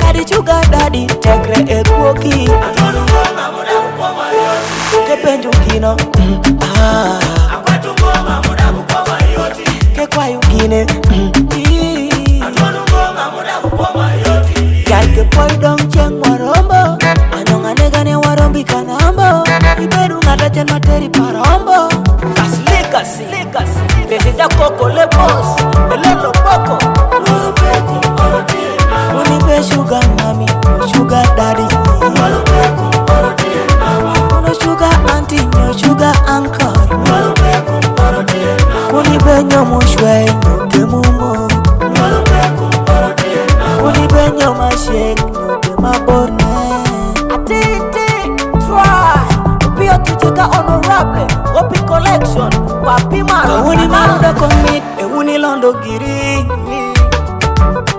Kadi sugar daddy tekre e guoki. Kepenjo gino, ah. Kekwayo gine, ii. Gal ke poi dong chieng' warombo. Anyong'a nega ne warombi kanambo. Ibedo ng'ata chien materi parombo. Kaslikasi, President Koko le boss, Elelo Boko. Unipe sugar mami, sugar daddy. Uno sugar auntie, nyo sugar uncle. Kunibe nyo mushwe, nyo kemumo. Kunibe nyo mashek, nyo kemaborne. Atiti, try. Pia tujeka honorable, Opi collection, wapima. Uni maruda commit, e uni londo giri.